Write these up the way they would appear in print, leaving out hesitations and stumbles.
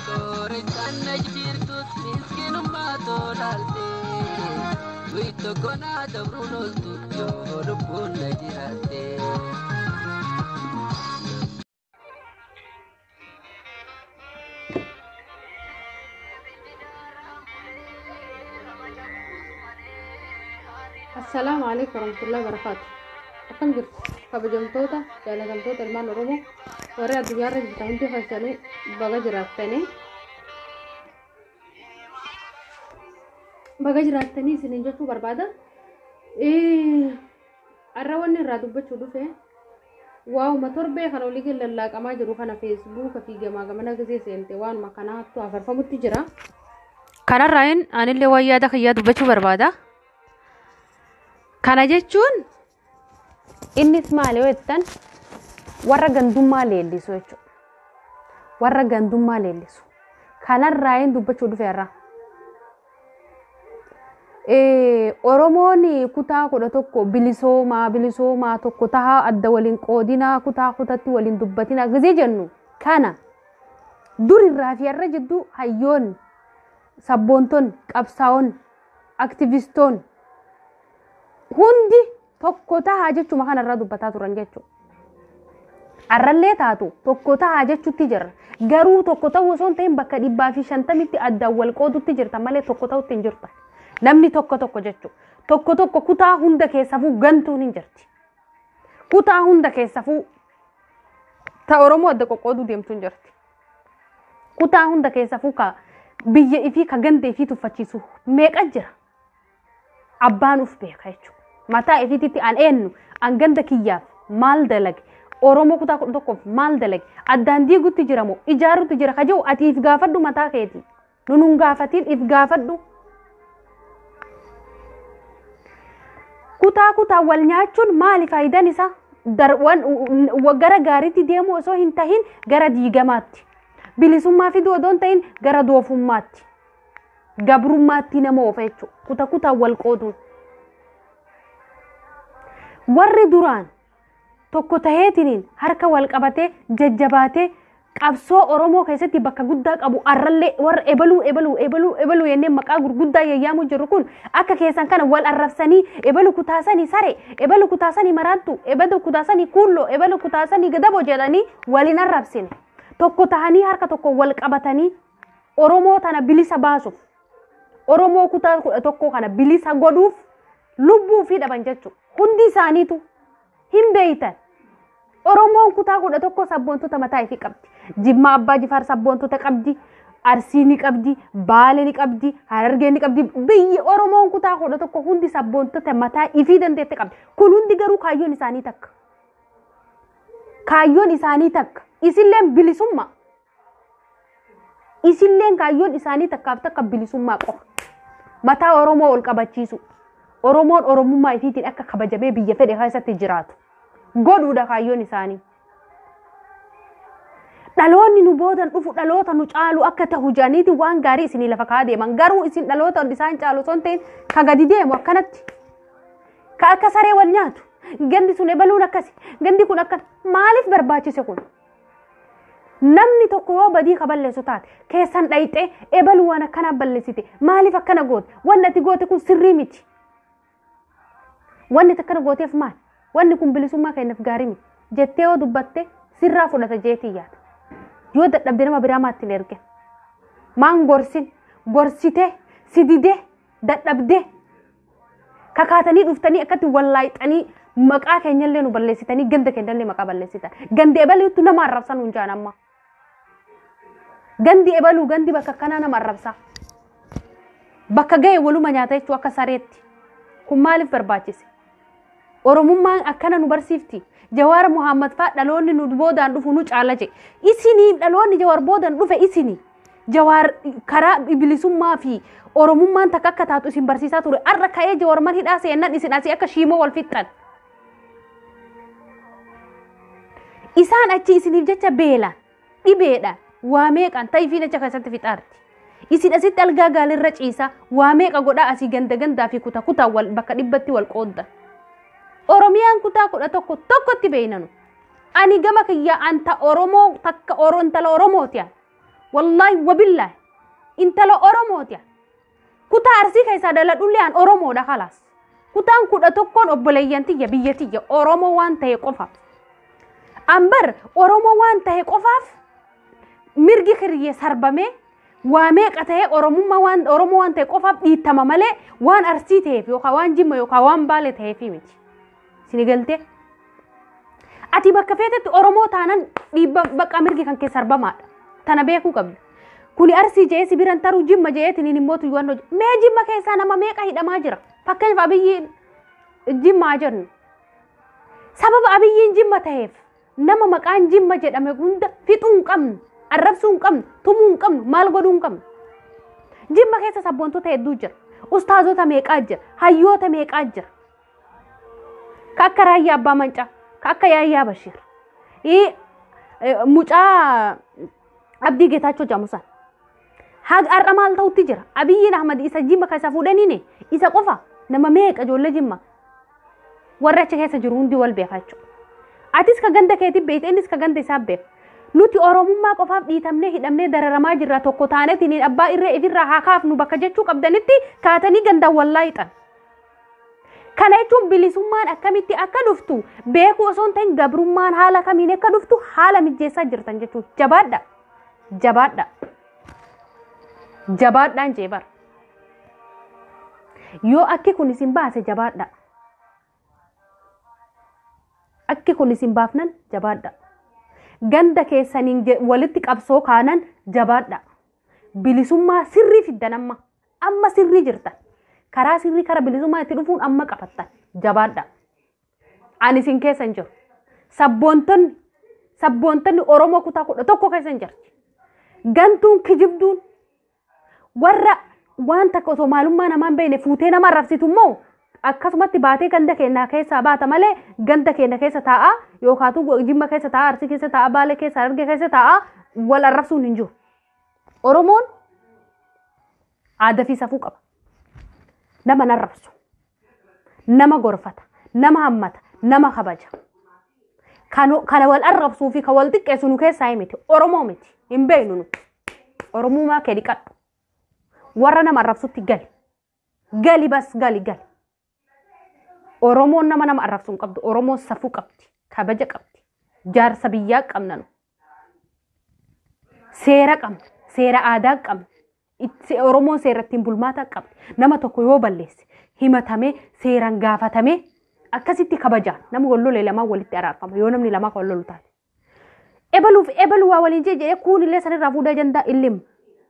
Qorichaan na jirtus miskinummaa tolaalte. Du'i tokko naa dabruun ooltu yoo lubbuun na jiraatte. Assalaamu alaikum warahmatullahi wabarakatuh. Akkam jirtu kabajamtoota jaalatamtoota ilmaan Oromoo warri addunyaarra jirtan hundi keessanuu baga jiraattanii baga jiraattanii isiniin jechuu barbaada. Har'a wanni irraa dubbachuu dhufe waa'uma torbee kan olii gad lallaaqamaa jiru kana feesbuuka fi gamaa gamana gisee seente waanuma kanaattu afarfamutti jira. Kanarraayin anillee waan yaada kiyyaa dubbachuu barbaada. Kana jechuun innis maali yoo jettan warra gandummaa leellisu jechuudha. Warra gandummaa leellisu. Kanarraayin dubbachuu dhufe har'a. Oromoon kutaa 11 bilisoomaa bilisoomaa tokko tahaa adda waliin qoodinaa kutaa kutatti waliin dubbatinaa gisee jennu kana durirraa fi har'a jidduu hayyoonni sabboontonni qabsaa'onni aktivistoonni hundi tokko tahaa jechuma kanarraa dubbataa turan jechuudha. Har'allee taatu tokko tahaa jechuutti jirra. Garuu tokko ta'uu osoo hin ta'in bakka 150tti addaan wal qoodutti jirta malee tokko ta'utti hin jirta. Namni tokko tokko jechuudha. Tokko tokko kutaa hunda keessafuu gantuun hin jirti. Kutaa hunda keessafuu ta Oromoo adda qoqqooduu deemtu hin jirti. Kutaa hunda keessafuu ka biyya ifii ka ganda ifii tuffachiisu meeqa jira? Abbaan uf beeka jechuudha. Mataa ifiititti an eenyu an ganda kiyyaaf maal dalage? Oromoo kutaa 11f maal dalage? Addaan diigutti jira moo ijaarutti jira ka jiru ati if gaafadhu mataa keeti. Nuun gaafatiin if gaafadhu. Kutaa kutaa wal nyaachuun maali faayidaan isaa? Gara gaariitti deemuu osoo hin tahin gara diigamaatti. Bilisummaa fiduu osoo hin tahin gara doofummaatti. Gabrummaatti nama oofa jechuudha. Kutaa kutaa wal qooduun. Warri duraan tokko taheetiniin harka wal qabatee jajjabaatee qabsoo Oromoo keessatti bakka guddaa qabu arrallee warra ebaluu ebaluu ebaluu ebaluu jennee maqaa gurguddaa yayyaamu jirru kun akka keessan kana wal arrabsanii ebalu kutaasanii sare ebalu kutaasanii maraattu ebalu kutaasanii kuulloo ebalu kutaasanii gadaboo jedhanii waliin arrabsine. Tokko tahanii harka tokko wal qabatanii Oromoo tana bilisa baasuuf Oromoo kutaa 11 kana bilisa godhuuf lubbuu fi dhaban jechuudha. Hundi isaaniitu hin beeytan. Oromoon kutaa 11 sabboontota mataa ifii qabdi. Jimmaa Abbaa Jifaar sabboontota qabdi. Arsii ni qabdi. Baale ni qabdi. Harargee ni qabdi. Biyyi Oromoon kutaa 11 hundi sabboontota mataa ifii dandeette qabdi. Kun hundi garuu kaayyoon isaanii takka. Kaayyoon isaanii takka. Isilleen bilisummaa. Isilleen kaayyoon isaanii takkaaf takka bilisummaa qofa. Mataa Oromoo ol qabachiisu. Oromoon Oromummaa ifiitiin akka kabajamee biyya fedhe keessatti jiraatu. Godhuudha kaayyoon isaanii. Dhaloonni nu boodan dhufu dhaloota nu caalu akka ta'u jedhaniiti waan gaarii isinii lafa kaa'aa deeman. Garuu isin dhaloota isaan caalu osoo hin ta'in ka gadi deemu akkanatti. Ka akka saree wal nyaatu. Gandi sun ebaluun akkasi. Gandi kun akkana. Maaliif barbaachise kun? Namni tokko yoo badii ka balleessu taate keessan dhayxee ebaluu waan akkanaa balleessite maaliif akkana goote? Wanni ati goote kun sirrii miti. Wanni akkana gooteef maal? Wanni kun bilisummaa kennaaf gaarii miti. Jettee yoo dubbatte sirraa fudhata jeetii yaada. Yoo dadhabde nama biraa maatti hin ergin. Maan gorsin? Gorsitee, si didee, dadhabdee. Kakaatanii dhuftanii akkatti wallaayixanii maqaa keenyallee nu balleessitanii ganda keenyallee maqaa balleessitan. Gandi ebaluutu nama arrabsan nuun jaan amma. Gandi ebaluu gandi bakka akkanaa nama arrabsa. Bakka ga'e waluma nyaata jechuu akka sareetti. Kun maaliif barbaachise? Oromummaan akkana nu barsiifti. Jawaar Muhammad fa'aa dhaloonni nu boodaan dhufu nu caala jedhe. Isinii dhaloonni jawaar boodaan dhufe isinii. Jawaar karaa bilisummaa fi Oromummaan takka akka taatu isin barsiisaa ture. Har'a ka'ee jawaar man hidhaa seennan isin asii akka shiimoo wal fixxan. Isaan achi isiniif jecha beelaan, dhibeedhaan, waa meeqaan ta'ifiin acha keessatti fixaarti. Isin asitti algaa gaalirra ciisaa waa meeqa godhaa asii ganda gandaa fi kutaa kutaa wal bakka 100tti wal qooddan. Oromiyaan kutaa 11 tokkotti beeynanu. Ani gama kiyyaa anta Oromoo takka intala Oromooti. Wallaahi wabillaahi intala Oromooti. Kutaa Arsii keessaa dhaladhullee an Oromoodha kalaas. Kutaan 11 obboleeyyan tiyya biyya tiyya Oromoo waan ta'e qofaaf. Ambar Oromoo waan ta'e qofaaf mirgi kiriyyee sarbamee waa meeqa ta'e Oromummaa waan Oromoo waan ta'e qofaaf dhiittama malee waan Arsii ta'eef yookaan waan Jimma yookaan waan Baale ta'eef miti. Sini galtee? Ati bakka feetetti Oromoo taanan dhiibba bakka mirgi kan kee sarbamaadha. Tana beekuu qabda. Kuni Arsii je'ee si biran taruu Jimma je'eetiin immoo tuyyuun hojii. Mee Jimma keessaa nama meeqa hidhamaa jira? Fakkeenyaaf Abiyyiin Jimmaa jennu. Sababa Abiyyiin Jimma ta'eef nama maqaan Jimma jedhame hunda fixuu hin qabnu, arrabsuu hin qabnu, tumuu hin qabnu, maal godhuu hin qabnu. Jimma keessa sabboontota hedduu jira. Ustaazota meeqaa jira? Hayyoota meeqaa jira? Ka akka Raayyaa Abbaa Mancaa, ka akka Yaayyaa Bashiir, mucaa Abdii Geetaachoo jedhamu sana. Haga har'a maal ta'utti jira? Abiyyiin Ahmad isa Jimma keessa fuudhaniini isa qofa nama meeqa ijoollee Jimma warra achi keessa jiru hundi wal beeka jechuudha. Atis ka ganda keetii beekta, innis ka ganda isaa beeka. Nuti Oromummaa qofaaf dhiitamnee hidhamnee dararamaa jirra tokko taanetiin abbaa irree ifirraa haa kaafnu bakka jechuu qabdanitti kaatanii gandaan wallaa hixan. Kana jechuun bilisummaan akkamitti akka dhuftu beekuu osoo hin ta'in gabrummaan haala kamiin akka dhuftu haala mijeessaa jirtan jechuudha. Jabaadha. Jabaadha. Jabaadhaan jee bara. Yoo akki kun isin baase jabaadha. Akki kun isin baafnan jabaadha. Ganda keessaniin walitti qabsoo kaanan jabaadha. Bilisummaa sirrii fiddan amma. Amma sirrii jirtan. Karaa sirrii kara bilisummaa itti dhufuun amma qabattan. Jabaadha. Ani isin keessa hin jiru. Sabboontonni Oromoo kutaa 11 keessa hin jirti. Gantuun kijibduun warra waan takka osoo maalummaa namaa hin beekne fuutee nama arrabsitu immoo akkasumatti baatee ganda keenya keessaa baata malee ganda keenya keessa taa'a yookaan Jimma keessa taa'a, Arsii keessa taa'a, Baalee keessa, Harargee keessa taa'a wal arrabsuun hin jiru. Oromoon aadaa fi safuu qaba. Nama hin arrabsu, nama gorfata, nama hammata, nama kabaja. Kana wal arrabsuu fi kan wal xiqqeessu nu keessaa miti. Oromoo miti. Hin beeknu nu. Oromummaa kee dhiqadhu. Warra nama arrabsutti gali. Gali bas gali gali. Oromoon nama nama arrabsuu hin qabdu. Oromoon safuu qabdi. Kabaja qabdi. Jaarsa biyyaa qabna nu. Seera qabna. Seera aadaa qabna. Oromoon seera ittiin bulmaataa qabdi. Nama tokko yoo balleesse himatamee seeraan gaafatamee akkasitti kabajaan nama wal lole lamaan walitti araarfama yoo namni lamaa wal lolu taate. Ebaluuf ebaluu waa waliin jedhee kuunillee sanirraa fuudhee jandaa illim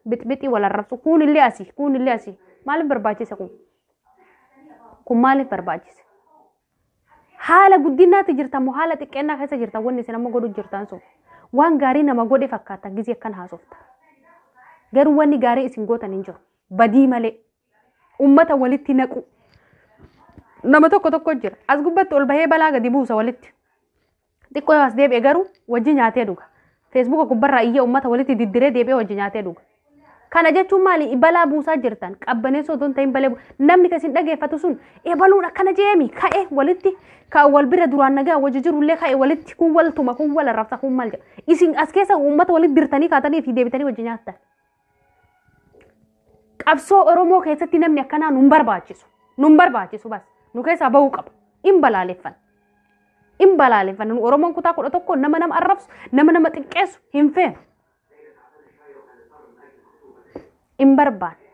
bixbixii wal arrabsu kuunillee asii kuunillee asii maaliif barbaachise kun? Kun maaliif barbaachise? Haala guddinaatti jirtan moo haala xiqqeennaa keessa jirtan wanni isin amma godhu jirtan sun waan gaarii nama godhe fakkaatan gizee akkan haasofta. Garuu wanni gaarii isin gootan hin jiru. Badii malee ummata walitti naqu. Nama tokko tokko jira. As gubbatti ol bahee balaa gadi buusa walitti. Xiqqoo yoo as deebi'e garuu wajji nyaatee dhuga. Feesbuuka gubbarraa iyyee ummata walitti diddiree deebi'ee wajji nyaatee dhuga. Kana jechuun maali? Balaa buusaa jirtan. Qabbaneessoo otoo hin ta'in balee namni kan isin dhageeffatu sun ebaluun akkana jeemi ka'e walitti ka wal bira duraan nagaa wajji jirullee ka'e walitti kun wal tuma kun wal arrabsa kun maal jedha. Isin as keessa ummata walitti dirtanii kaatanii fi deebitanii wajji nyaattan. Qabsoo Oromoo keessatti namni akkanaa nun barbaachisu. Nun barbaachisu bas. Nu keessaa bahuu qaba. In balaaleffanna. In balaaleffanna. Nu Oromoon kutaa 11 nama nama arrabsu, nama nama xiqqeessu hin feenu. In barbaanne.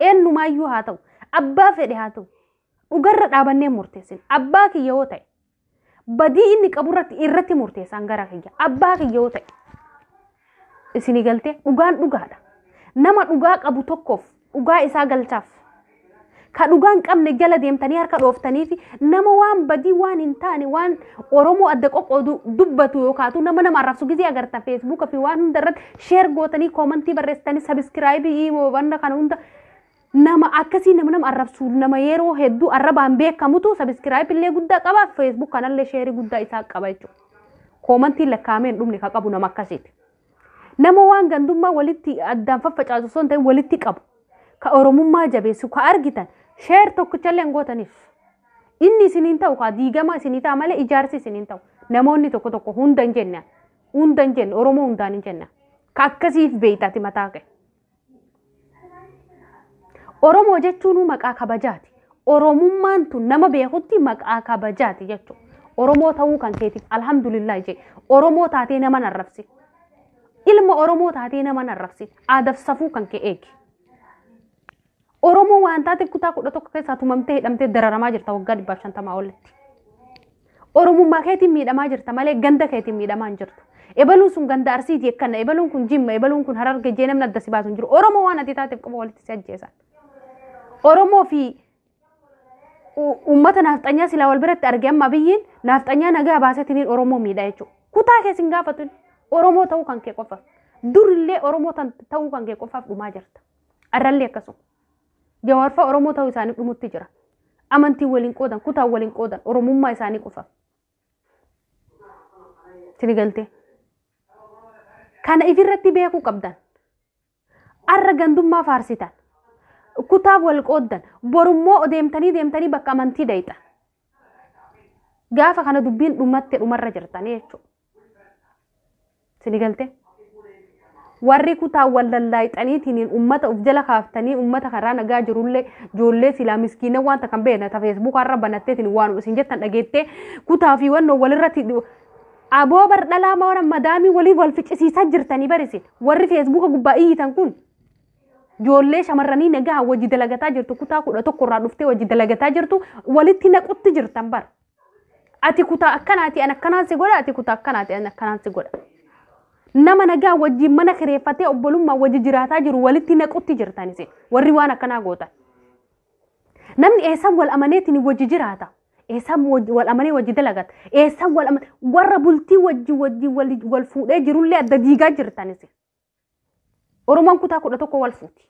Eenyumaayyuu haa ta'u, abbaa fedhe haa ta'u, dhugarra dhaabannee murteessina. Abbaa kiyya yoo ta'e, badii inni qabu irratti murteessaan gara kiyya. Abbaa kiyya yoo ta'e, isinii galtee dhugaan dhugaadha. Nama dhugaa qabu tokkoof dhugaa isaa galchaaf. Ka dhugaa hin qabne jala deemtanii harka dhooftanii fi nama waan badii waan hin taane waan Oromoo adda qoqqoodu dubbatu yookaatu nama nama arrabsu gizee agarta Feesbuuka fi waan hunda irratti sheer gootanii koomantii barreessitanii sabiskiraayibii wanta kana hunda nama akkasii nama nama arrabsu nama yeroo hedduu arrabaan beekamutu sabiskiraayib illee guddaa qaba Feesbuuk kanallee sheerii guddaa isaa qaba jechuudha. Koomantii lakkaa'amee hin dhumne ka qabu nama akkasiiti. Nama waan gandummaa walitti addaan faffacaasu osoo hin ta'in walitti qabu. Ka Oromummaa jabeessu ka argitan sheer tokkichallee hin gootaniif. Inni isiniin ta'u ka diigama isinii ta'a malee ijaarsi isiniin ta'u. Namoonni tokko tokko hunda hin jenne. Hunda hin jenne Oromoo hundaan hin jenne. Ka akkasiif beeytaati mataa kee. Oromoo jechuun maqaa kabajaati. Oromummaan tun nama beekutti maqaa kabajaati jechuudha. Oromoo ta'uu kan keetiif alhamdulillah jee. Oromoo taatee nama arrabsi. Ilma Oromoo taatee nama arrabsi. Aadaaf safuu kan kee eegi. Oromoo waan taateef kutaa 11 keessaa tumamtee hidhamtee dararamaa jirta waggaa 150 olitti. Oromummaa keetiin miidhamaa jirta malee ganda keetiin miidhamaa hin jirtu. Ebaluun sun ganda Arsiiti akkana, ebaluun kun Jimma, ebaluun kun Hararge jee namni adda si baasu hin jiru. Oromoo waan ati taateef qofa walitti si ajjeesan. Oromoo fi uummata naafxanyaa silaa wal biratti arge amma biyyiin naafxanyaa nagaa baaseetiniin Oromoo miidha jechuudha. Kutaa keessa hin gaafatu Oromoo ta'uu kan kee qofaaf. Durillee Oromoo ta'uu kan kee qofaaf dhumaa jirta. Arrallee akkasuma. Jawaarfaa Oromoo ta'uu isaanii dhumutti jira. Amantii waliin qoodan, kutaa waliin qoodan, Oromummaa isaanii qofaaf. Sini galtee. Kana ifirratti beekuu qabdan. Arra gandummaa faarsitan. Kutaa wal qooddan. Borummoo deemtanii deemtanii bakka amantii dayxan. Gaafa kana dubbiin dhumatte dhumarra jirtanii jechuudha. Sini galtee. Warri kutaa wal lallaayixaniitiin uummata of jala kaaftanii uummata karaa nagaa jirullee ijoollee silaa miskiina wanta kan beekna ta feesbuukaa irra banatteetiin waan isin jettan dhageettee kutaa fi wannoo walirratti aboo bar dhalaa waan madaamii walii wal ficcisiisaa jirtanii barisin warri feesbuuka gubbaa iyyitan kun ijoollee shamarranii nagaa wajji dalagataa jirtu kutaa 11 irraa dhuftee wajji dalagataa jirtu walitti naqutti jirtan bar. Ati kutaa akkanaati an akkanaan si godha ati kutaa akkanaati an akkanaan si godha. Nama nagaa wajjin mana kireeffatee obbolummaa wajji jiraataa jiru walitti naqutti jirtan isin warri waan akkanaa gootan. Namni eessan wal amaneetiin wajji jiraata. Eessan wal amanee wajji dalagata. Eessan wal amanee warra bultii wajji wajji wal fuudhee jirullee adda diigaa jirtan isin. Oromoon kutaa 11 wal fuuti.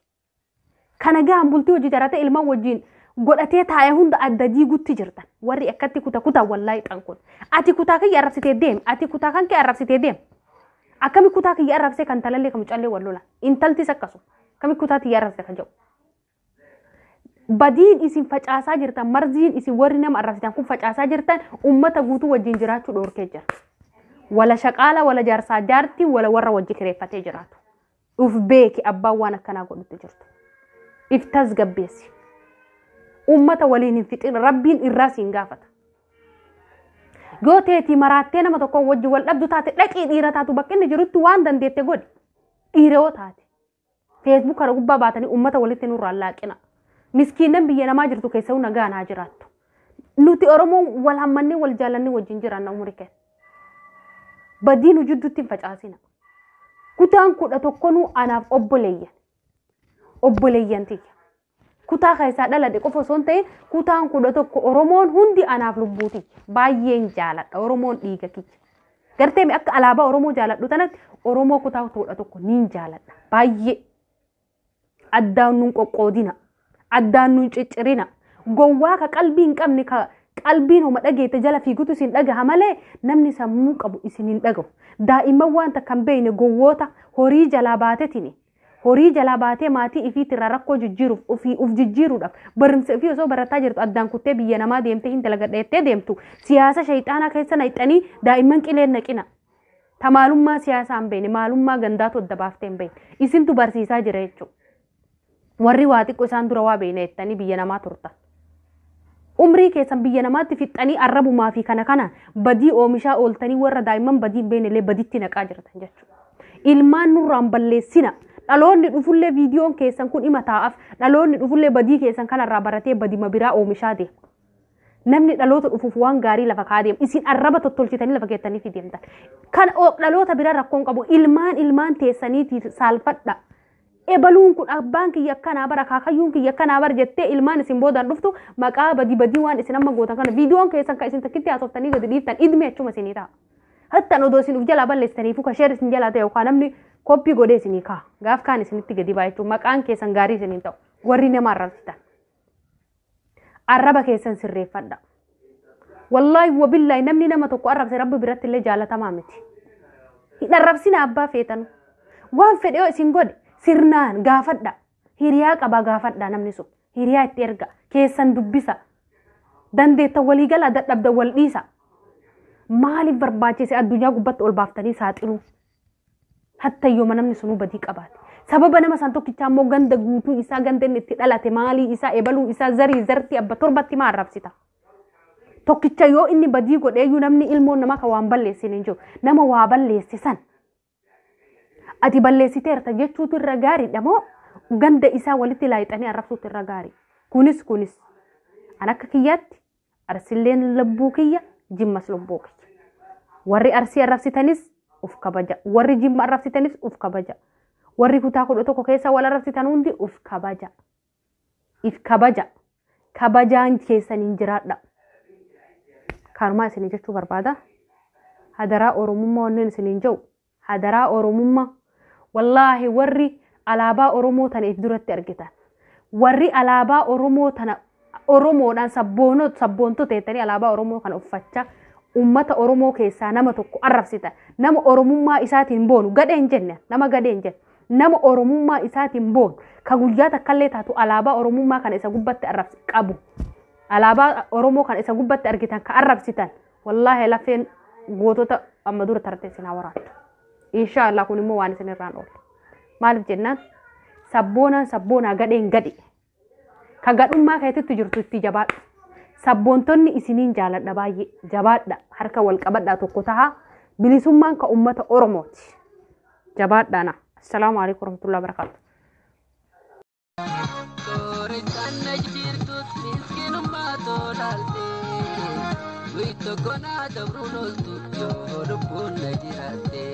Kana gahaan bultii wajji jiraatee ilmaan wajjin godhatee taa'ee hunda adda diigutti jirtan. Warri akkatti kuta kutaa wallaahi xankuun. Ati kutaa kiyya arrabsitee deemi. Ati kutaa kan kee arrabsitee deemi. Akkami kutaa kiyya arrabsee kan talallee kan mucaallee wal lola. Intaltis akkasuma. Akkami kutaa kiyya arrabsee kan jedhu. Badiin isin facaasaa jirtan, marziin isin warri nama arrabsitan kun facaasaa jirtan uummata guutuu wajjin jiraachuu dhoorkee jira. Wala shaqaala, wala jaarsaa jaartii, wala warra wajji kireeffatee jiraatu. Uf beeki abbaan waan akkanaa godhutti jirtu. If tasgabbeessi. Uummata waliin hin fixin rabbiin irraa siin gaafata. Yoo teetii maraattee nama tokko wajji wal dhabdu taate dhaqii dhiira taatu bakka inni jirutti waan dandeette godhi. Dhiira yoo taate. Feesbuuk kana gubbaa baatanii uummata walitti nurraa laaqina. Miskiinan biyya namaa jirtu keessaa nagaa naa jiraattu. Nuti Oromoon wal hammannee wal jaallannee wajjin jiraanna umurii keenya. Badii nu jidduutti hin facaasina. Kutaan 11 anaaf obboleeyyan. Obboleeyyan tiyya. Kutaa keessaa dhaladhe qofa osoo hin ta'in kutaan 11 Oromoon hundi anaaf lubbuu tiyya. Baay'een jaaladha Oromoon dhiiga kiyya. Gartee akka alaabaa Oromoo jaaladhu tanatti Oromoo kutaa 11 niin jaaladha. Baay'ee. Addaan nuun qoqqoodina. Addaan nuun ciccirina. Gowwaa ka qalbii hin qabne ka qalbiin homa dhageette jala fiigutu isin dhagaha malee namni sammuu qabu isin hin dhagahu. Daa'imman wanta kan beekne gowwoota horii jalaa baatetini. Horii jalaa baatee maatii ifiitirraa rakkoo jijjiiruuf ofii uf jijjiiruudhaaf barumsa ofii osoo barataa jirtu addaan kuttee biyya namaa deemtee hin dalagadheettee deemtu siyaasa shayxaanaa keessa naqxanii daa'imman qileen naqina. Ta maalummaa siyaasaa hin beekne maalummaa gandaatu adda baaftee hin beekne isintu barsiisaa jira jechuudha. Warri waa xiqqoo isaan dura waa beekne jettanii biyya namaa turtan. Umrii keessan biyya namaatti fixxanii arrabumaa fi kana kana badii oomishaa ooltanii warra daa'imman badii hin beekne illee baditti naqaa jirtan jechuudha. Ilmaan nurraan balleessina. Dhaloonni dhufullee viidiyoon keessan kun hima taa'aaf dhaloonni dhufullee badii keessan kanarraa baratee badima biraa oomishaa deema. Namni dhaloota dhufuuf waan gaarii lafa kaa'aa deema. Isin arraba tottolchitanii lafa keettanii fi deemtan. Kan dhaloota biraa rakkoon qabu ilmaan ilmaan teessaniitiif saalfadha. Ebaluun kun abbaan kiyya akkanaa bara akaakayyuun kiyya akkanaa bara jettee ilmaan isin boodaan dhuftu maqaa badii badii waan isin amma gootan kana viidiyoon keessan kan isin takkitti haasoftanii gadi dhiiftan idmi achuma isinii ta'a. Hattan odoo isin uf jalaa balleessitaniifuu ka sheer isin jalaa ta'e yookaan namni koppii godhee isinii kaa'a. Gaaf kaan isinitti gadi ba'a jechuun maqaan keessan gaarii isiniin ta'u warri nama arrabsitan. Arraba keessan sirreeffadha. Wallaahi wabillaahi namni nama tokko arrabse rabbi biratti illee jaalatamaa miti. Hin arrabsina abbaa feetanu. Waan fedhe yoo isin godhe sirnaan gaafadha. Hiriyaa qabaa gaafadha namni sun. Hiriyaa itti erga. Keessan dubbisa. Dandeetta waliigalaa dadhabda wal dhiisa. Maaliif barbaachise addunyaa gubbatti ol baaftanii saaxiluu? Hatta yooma namni sunuu badii qabaate. Sababa nama san tokkichaa immoo ganda guutuu isaa, ganda inni itti dhalate, maalii isaa, ebaluu isaa, zarii zartii abba torbatti maa arrabsita? Tokkicha yoo inni badii godheeyyuu, namni ilmoon namaa kan waan balleessin hin jiru. Nama waa balleesse san ati balleessiteerta jechuutu irra gaariidha moo ganda isaa walitti laayixanii arrabsuutu irra gaarii? Kunis an akka kiyyaatti Arsilleen lubbuu kiyya, Jimmas lubbuu kiyya. Warri Arsii arrabsitanis uf kabaja. Warri Jimma arrabsitanis uf kabaja. Warri kutaa 11 keessa wal arrabsitan hundi uf kabaja. If kabaja. Kabajaan keessaniin jiraadha. Kanumaa isinii jechuu barbaada. Hadaraa Oromummaa wanneen isiniin jedhu. Hadaraa Oromummaa. Wallaahi, warri alaabaa Oromoo tana if duratti argitan. Warri alaabaa Oromoo tana Oromoodhaan sabboontota jettanii alaabaa Oromoo kana uffachaa uummata Oromoo keessaa nama tokko arrabsitan. Nama Oromummaa isaatiin boonu, gadhee hin jenne, nama gadhee hin jenne. Nama Oromummaa isaatiin boonu ka guyyaa takkallee taatu alaabaa Oromummaa kana isa gubbatti arrabsi qabu. Alaabaa Oromoo kana isa gubbatti argitan ka arrabsitan, wallaahi lafeen gootota amma dura tarte isin haa waraantu. Inshaallah, kun immoo waan isin irraan oolle. Maaliif jennaan, sabboonaan sabboonaa, gadheen gadhe. Ka gadhummaa keetitti jirtu itti jabaadhu. Sabboontonni isiniin jaaladha baay'ee, jabaadha, harka wal qabadhaa, tokko tahaa. Bilisummaan ka uummata Oromooti. Jabaadhaana. Assalaamu alaikum warahmatullahi wabarakatuh. Qorichaan na jirtut miskinummaa tolaalte. Du'i tokko naa dabruun ooltu yoo lubbuun na jiraatte.